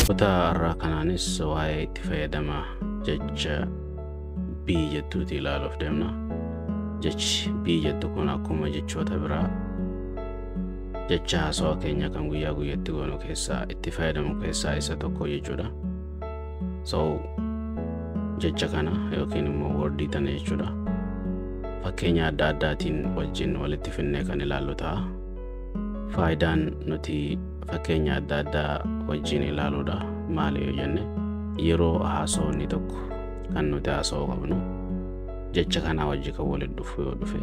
Kutaa har'aa kanaanis waa'ee itti fayyadama jecha be jettuuti ilaaluuf deemna. Jechi be jettu kun akkuma jechoota biraa jecha haasawaa keenya kan guyyaa guyyaatti goonu keessaa itti fayyadamu keessaa isa tokko jechuudha. So jecha kana yookiin immoo wordii tana jechuudha. Fakkeenya adda addaatiin wajjin walitti finnee kan ilaallu ta'a. Faayidaan nuti fakkeenya adda addaa wajjin ilaaluudha maali yoo jenne, yeroo haasawni tokko kan nuti haasawuu qabnu jecha kanaa wajji kan walitti dhufu yoo dhufe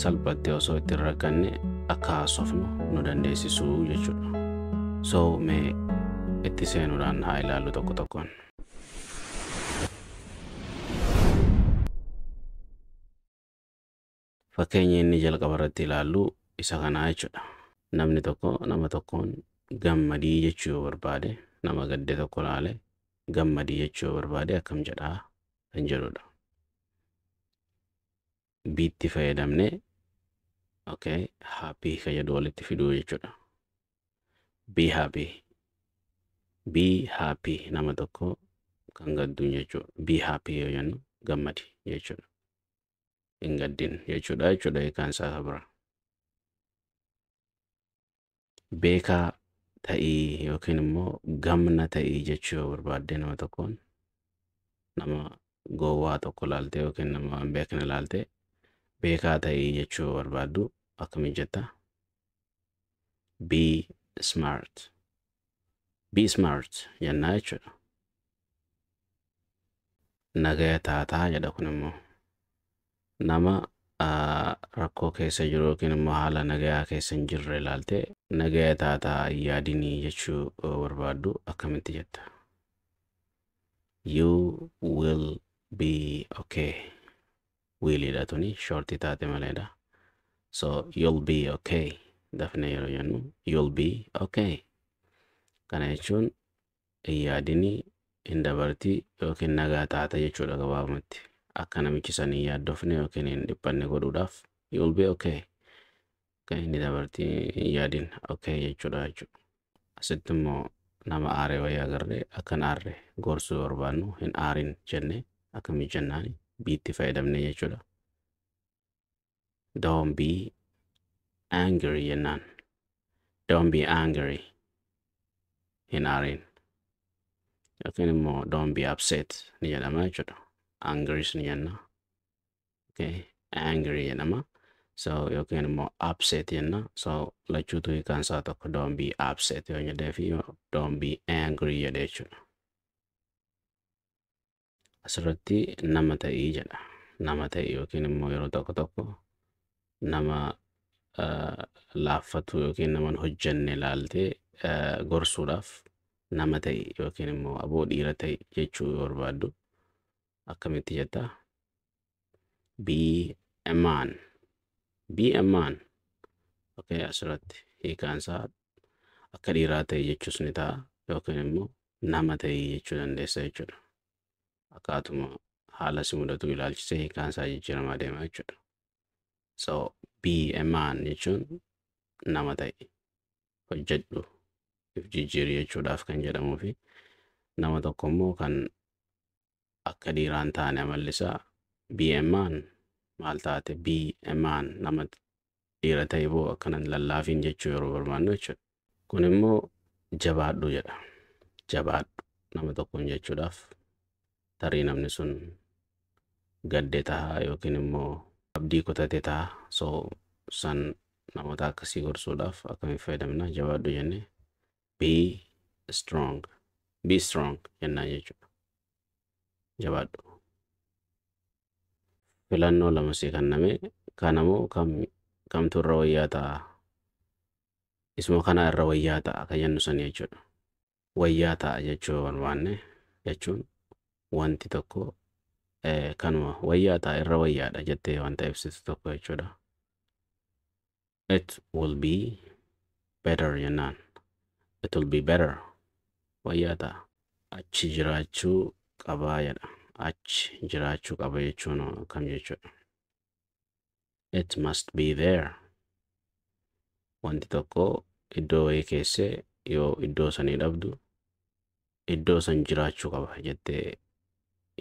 salphatti osoo itti hin rakkanne akka haasofnu nu dandeessisuu jechuudha. So mee itti seenuudhaan haa ilaallu tokko tokkoon. Fakkeenyi inni jalqaba irratti ilaallu isa kanaa jechuudha. Namni tokko nama tokkoon gammadii jechuu yoo barbaade, nama gadde tokko ilaale gammadii jechuu yoo barbaade akkam jedhaa kan jedhudha. Biitti fayyadamnee okay, happy kan jedhu walitti fiduu jechuudha. Be happy. Be happy nama tokko kan gadduun jechuudha. Be happy yoo jennu gammadi jechuudha. Hin gaddin jechuudha hiikaan isaa kan biraa. Beekaa ta'ii yookiin immoo gamna ta'ii jechuu yoo barbaadde nama tokkoon, nama gowwaa tokko ilaalte yookiin nama hin beekne ilaalte beekaa ta'ii jechuu yoo barbaaddu akkamiin jetta? Be smart. Be smart jennaa jechuudha. Nagaya taataa jedha kun immoo nama rakkoo keessa jiru yookiin immoo haala nagayaa keessa hin jirre ilaalte nagaya taataa yaadinii jechuu yoo barbaaddu akkamitti jetta? You will be okay. Willidha tuni shortii taate maleedha. So you'll be okay. Dafnee yeroo jennu you'll be okay. Kana jechuun yaadinii hin dabartii yookiin nagaa taata jechuudha gabaabumatti. Akka namichi san hin yaaddofne yookiin hin dhiphanne godhuudhaaf you'll be okay. Okay, ni dabartii hin yaadin okay jechuudha jechuudha. Asitti immoo nama aaree wayii agarree akka hin aarre gorsuu barbaannu hin aarin jennee akkamii jennaani biitti fayyadamne jechuudha. Don't be angry jennaan. Don't be angry. Hin aarin. Yookiin immoo don't be upset ni jedhama jechuudha. Angry ni jenna. Okay, angry jedhama. So yookiin immoo upset jenna. So lachuutu hiikaan isaa tokko don't be upset yoo jedhee fi don't be angry jedhee jechuudha. Asirratti nama ta'ii jedha. Nama ta'ii yookiin immoo yeroo tokko tokko nama laaffatu yookiin nama hin hojjenne ilaaltee gorsuudhaaf nama ta'i yookiin immoo aboo dhiira ta'i jechuu yoo barbaaddu akkamitti jetta? Be a man. Be a man. Okay, asirratti hiikaan isaa akka dhiiraa ta'i jechuus ni ta'a yookiin immoo nama ta'i jechuu dandeessa jechuudha. Akkaatuma haala si mudatu ilaalchisee hiikaan isaa jijjiiramaa deema jechuudha. So be a man jechuun nama ta'i, hojjedhu, if jijjiiri jechuudhaaf kan jedhamuu fi nama tokko immoo kan akka dhiiraa hin taane amalli isaa be a man maal taate, be a man nama dhiira ta'e boo akkanan lallaafiin jechuu yeroo barbaannu jechuudha. Kun immoo jabaadhu jedha. Jabaadhu nama tokkoon jechuudhaaf tarii namni sun gadde ta'a yookiin immoo abdii kutate ta'a. So san namoota akkasii gorsuudhaaf akkamiin fayyadamna jabaadhu jennee be strong. Be strong jennaan jechuudha. Jabaadhu. Filannoo lama sii kenname kanamoo kamtu irra wayyaa ta'a? Isuma kana irra wayyaa ta'a kan jennu sani jechuudha. Wayyaa ta'a jechuu barbaanne jechuun wanti tokko kanuma wayyaa ta'a irra wayyaadha jettee wanta ibsitu tokko jechuudha. It will be better jennaan. It will be better. Wayyaa ta'a. Achi jiraachuu qabaa jedha. Achi jiraachuu qaba jechuun akkam jechuudha? It must be there. Wanti tokko iddoo wayii keessee yoo iddoo sanii dhabdu Iddoo san jiraachuu qaba jettee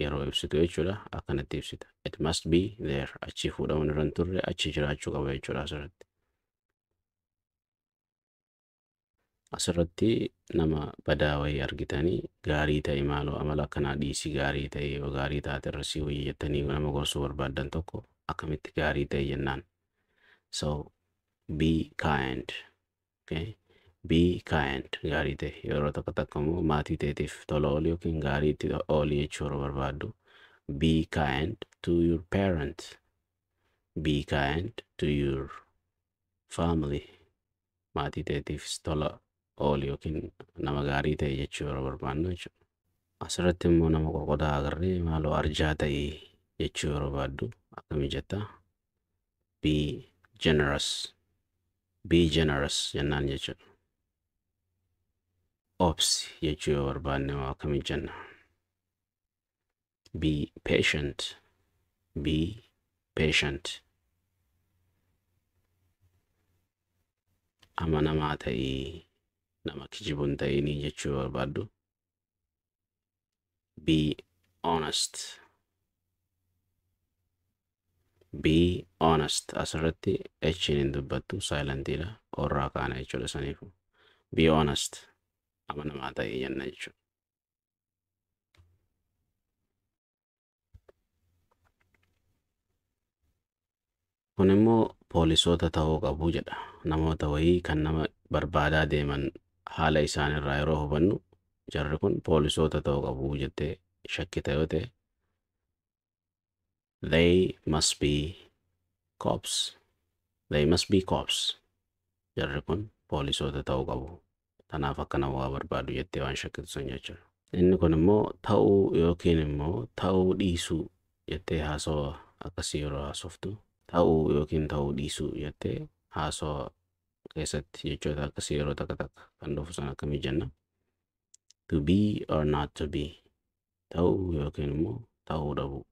yeroo ibsitu jechuudha. Akkanatti ibsita. It must be there. Achi fuudhamuun irra hin turre, achi jiraachuu qaba jechuudha asirratti. Asirratti nama badaa wayii argitanii gaarii ta'e, maaloo amala akkanaa dhiisii gaarii ta'e, yoo gaarii taate irra sii wayii jettanii nama gorsuu barbaaddan tokko akkamitti gaarii ta'e jennaan. So be kind. Okay? Be kind, gaarii ta'e. Yeroo tokko tokko immoo maatii teetiif tola oolii yookiin gaarii itti oolii jechuu yeroo barbaaddu, be kind to your parent. Be kind to your family. Maatii teetiifis tola oolii yookiin nama gaarii ta'e jechuu yeroo barbaannu jechuudha. Asirratti immoo nama qoqqodaa agarree maaloo arjaa ta'e jechuu yeroo barbaaddu akkamii jetta? Be generous. Be generous jennaan jechuudha. Obsi jechuu yoo barbaanne immoo akkamii jenna? Be patient. Be patient. Amanamaa ta'ii, nama kijibu hin ta'inii jechuu yoo barbaaddu, be honest. Be honest. Asirratti H'n hin dubbattu, silentiidha. Orraa kaana jechuudha saniifu. Be honest. Amanamaa ta'ii jenna jechuudha. Kun immoo poolisoota ta'uu qabu jedha. Namoota wayii kan nama barbaadaa deeman haala isaanirraa yeroo hubannu jarri kun poolisoota ta'uu qabu jettee shakkita yoo ta'e, they must be cops. They must be cops. Jarri kun poolisoota ta'uu qabu. Tanaaf akkana waa barbaadu jettee waan shakkitu sun jechuudha. Inni kun immoo ta'uu yookiin immoo ta'uu dhiisuu jettee haasawaa akkasii yeroo haasoftu, ta'uu yookiin ta'uu dhiisuu jettee haasawaa keessatti jechoota akkasii yeroo takka takka kan dhufu sana akkamii jenna? To be or not to be. Ta'uu yookiin immoo ta'uu dhabuu.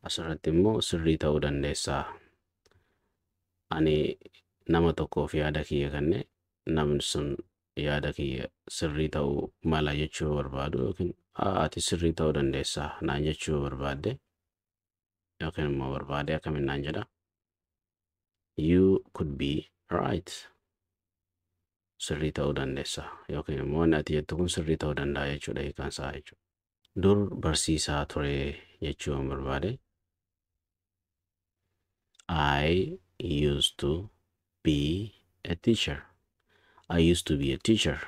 Asirratti immoo sirrii ta'uu dandeessaa. Ani nama tokkoof yaada kiyya kenne, namni sun yaada kiyya sirrii ta'uu mala jechuu barbaadu yookiin ati sirrii ta'uu dandeessaa naan jechuu barbaadde yookiin immoo barbaade akkamiin naan jedha? You could be right. Sirrii ta'uu dandeessa yookiin immoo wanni ati jettu kun sirrii ta'uu danda'a jechuudha hiikaan isaa jechuudha. Dur barsiisaa ture jechuu yoon barbaade, I used to be a teacher. I used to be a teacher.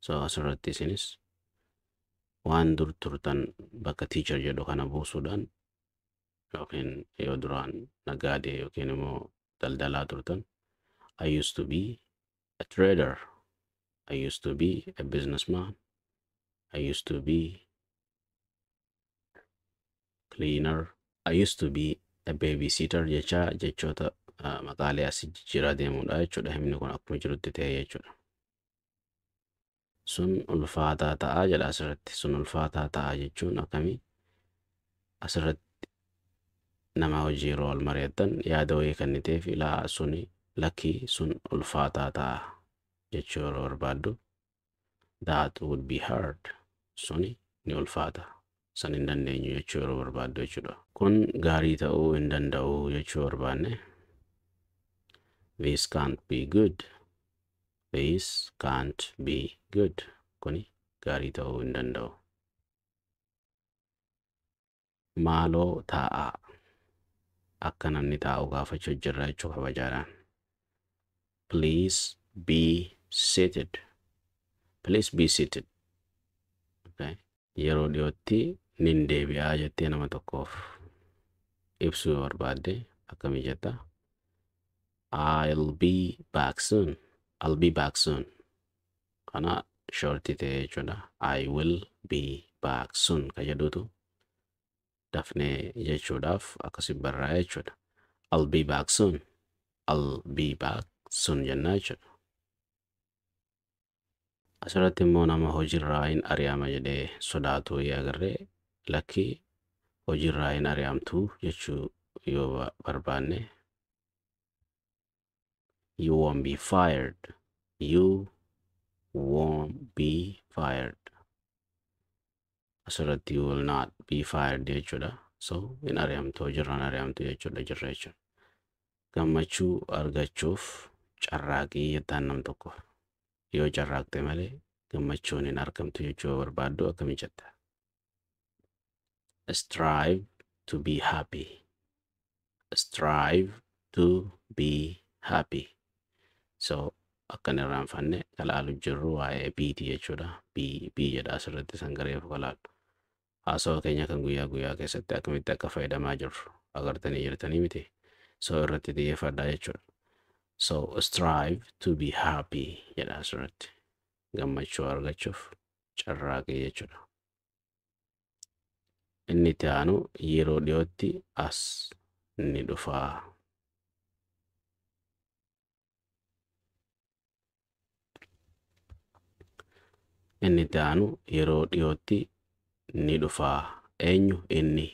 So asirratti isinis waan dur turtan bakka teacher jedhu kana buusuudhaan yookiin yoo duraan naggaadee yookiin immoo daldalaa turtan, I used to be a trader. I used to be a businessman. I used to be cleaner. I used to be a babysitter jecha jechoota maqaalee asii jijjiiraa deemuudha jechuudha. Himni kun akkuma jirutti ta'e jechuudha. Sun ulfaataa ta'a jedha asirratti. Sun ulfaataa ta'a jechuun akkamii? Asirratti nama hojii yeroo wal mari'attan yaada wayii kenniteef, ilaa suni lakkii sun ulfaataa ta'a jechuu yeroo barbaaddu, that would be hard. Suni ni ulfaata. San hin dandeenyu jechuu yeroo barbaaddu jechuudha. Kun gaarii ta'uu hin danda'u jechuu barbaanne, this can't be good. This can't be good. Kuni gaarii ta'uu hin danda'u. Maaloo taa'aa. Akka namni taa'u gaafachuu jirra jechuu kabajaadhaan. Please be seated. Please be seated. Okay. Yeroo dhiyootti nin deebi'aa jettee nama tokkoof ibsuu yoo barbaadde akkamii jetta? I'll be back soon. I'll be back soon. Kana shortii ta'e jechuudha. I will be back soon ka jedhutu dafnee jechuudhaaf akkasi barraa'e jechuudha. I'll be back soon. I'll be back soon jennaa jechuudha. Asirratti immoo nama hojiirraa hin ari'ama jedhee sodaatu yoo agarree, lakkii hojiirraa hin ari'amtu jechuu yoo barbaanne, you won't be fired. You fired. Asirratti you will not be fired jechuudha. So hin ari'amtu, hojiirraan ari'amtu jechuudha jirra jechuudha. Gammachuu argachuuf carraaqii jettaan nam tokko. Yoo carraaqte malee gammachuun hin argamtu jechuu yoo barbaaddu akkamii jetta? Strive to be happy. Strive to be happy. So akkan irraanfanne kalaalu jirru waa'ee beeti jechuudha. Be, be jedha asirratti san gareefu kalaalu. Haasawaa keenya kan guyyaa guyyaa keessatti akkamitti akka fayyadamaa jirru agartanii jirtanii miti. So irratti xiyyeeffadhaa jechuudha. So strive to be happy jedha asirratti. Gammachuu argachuuf carraaqii jechuudha. Inni itti aanu yeroo dhiyootti as ni dhufaa. Inni itti aanu yeroo dhiyootti ni dhufaa. Eenyu? Inni.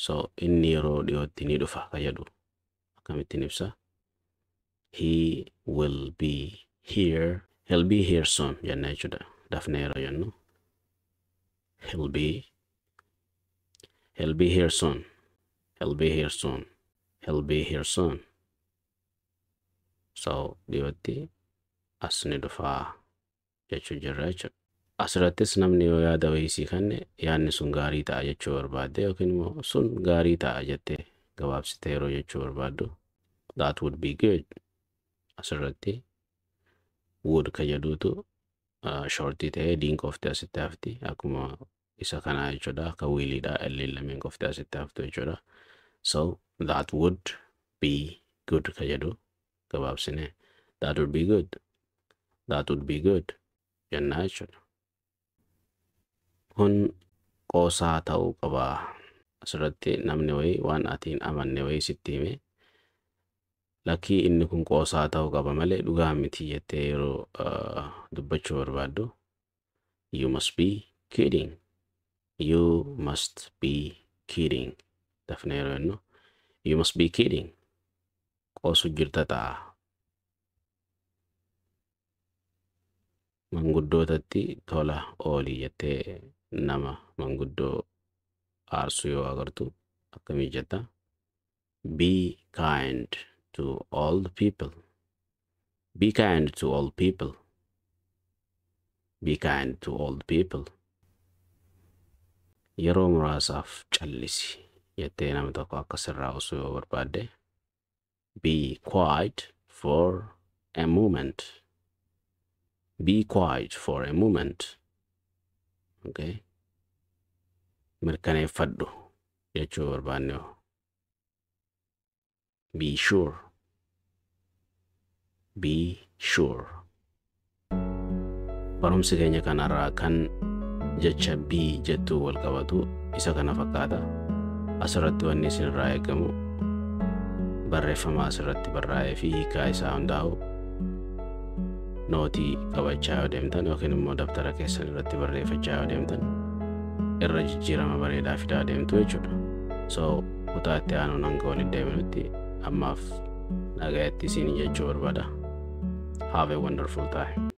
So inni yeroo dhiyootti ni dhufa ka jedhu akkamittiin ibsa? He will be here. He'll be here soon jenna jechuudha. Dafnee yeroo jennu. He'll be here soon. He'll be here soon. He'll be here soon. So dhiyootti as ni dhufaa jechuu jirra jechuudha. Asirrattis namni yoo yaada wayii sii kenne yaadni sun gaarii ta'a jechuu barbaadde yookiin immoo sun gaarii ta'a jettee gabaabsitee yeroo jechuu barbaaddu that would be good. Asirratti would ka jedhuutu shortii ta'ee diin qoftee asitti hafti akkuma isa kanaa jechuudha. Akka williidha illee lameen qoftee asitti haftu jechuudha. So that would be good ka jedhu gabaabsine that would be good. That would be good jennaa jechuudha. Kun qoosaa ta'uu qaba. Asirratti namni wayii waan ati hin amanne wayii sitti hime lakkii inni kun qoosaa ta'uu qaba malee dhugaa miti jettee yeroo dubbachuu barbaaddu you must be kidding. You must be kidding. Dafnee yeroo jennu you must be kidding. Qoosu jirta ta'a. Manguddootatti tola oolii jettee nama manguddoo aarsuu yoo agartu akkamii jetta? Be kind to old people. Be kind to old people. Be kind to old people. Yeroo muraasaaf callisi jettee nama tokko akka sirraa osoo yoo barbaadde be quiet for a moment. Be quiet for a moment. Okay. Mirkaneeffadhu jechuu barbaanne hoo. Be sure. Be sure. Barumsi keenya kanarraa kan jecha be jettuu wal qabatu isa kana fakkaata. Asirratti wanni isinirraa eegamu barreeffama asirratti barraa'ee fi hiikaa isaa hundaa'u nootii qabachaa yoo deemtan yookiin immoo dabtara keessan irratti barreeffachaa yoo deemtan irra jijjiirama bareedaa fidaa deemtu jechuudha. So kutaa itti aanuun hanga walitti deebinutti ammaaf nagaatti isin jechuu barbaada. Have a wonderful time.